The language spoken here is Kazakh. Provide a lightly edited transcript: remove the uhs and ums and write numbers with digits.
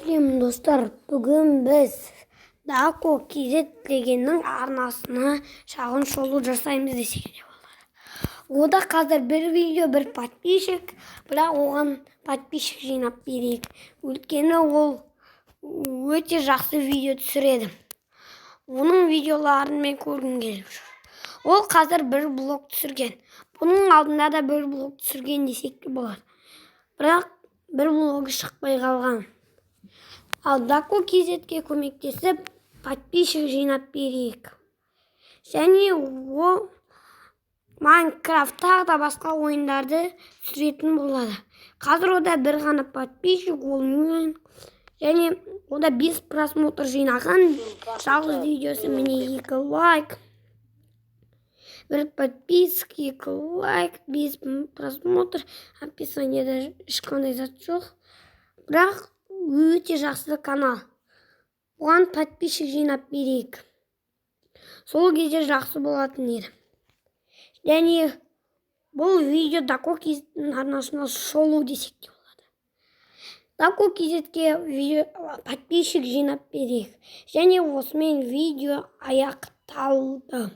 Сәлем, достар! Бүгін біз Дако KZ дегеннің арнасына шағын шолу жасаймыз десек те болады. Ода қазір бір видео, бір подписчик, бірақ оған подписчик жинап берейік, өйткені ол өте жақсы видео түсіреді. Оның видеоларын мен көргім келіп жүр. Ол қазір бір блог түсірген, бұның алдында да бір блог түсірген десек те болады, бірақ бір блогы шықпай қалған. Ал Дако KZ-ке көмектесіп, подписчик жинап берейік. Және ол Майнкрафт, тағы да басқа ойындарды түсіретін болады. Қазір ода бір ғана подписчик, ол мен. Және ода 5 просмотр жинаған жалғыз видеосы. Міне, екі лайк, бір подписка, екі лайк, 5 просмотр. Описаниеда ешқандай зат жоқ, бірақ өте жақсы канал. Оған подписчик жинап берейік, сол кезде жақсы болатын еді. Және бұл видео Дако KZ-тің арнасына шолу десек те болады. Дако KZ-ке видео, подписчик жинап берейік. Және осымен видео аяқталды.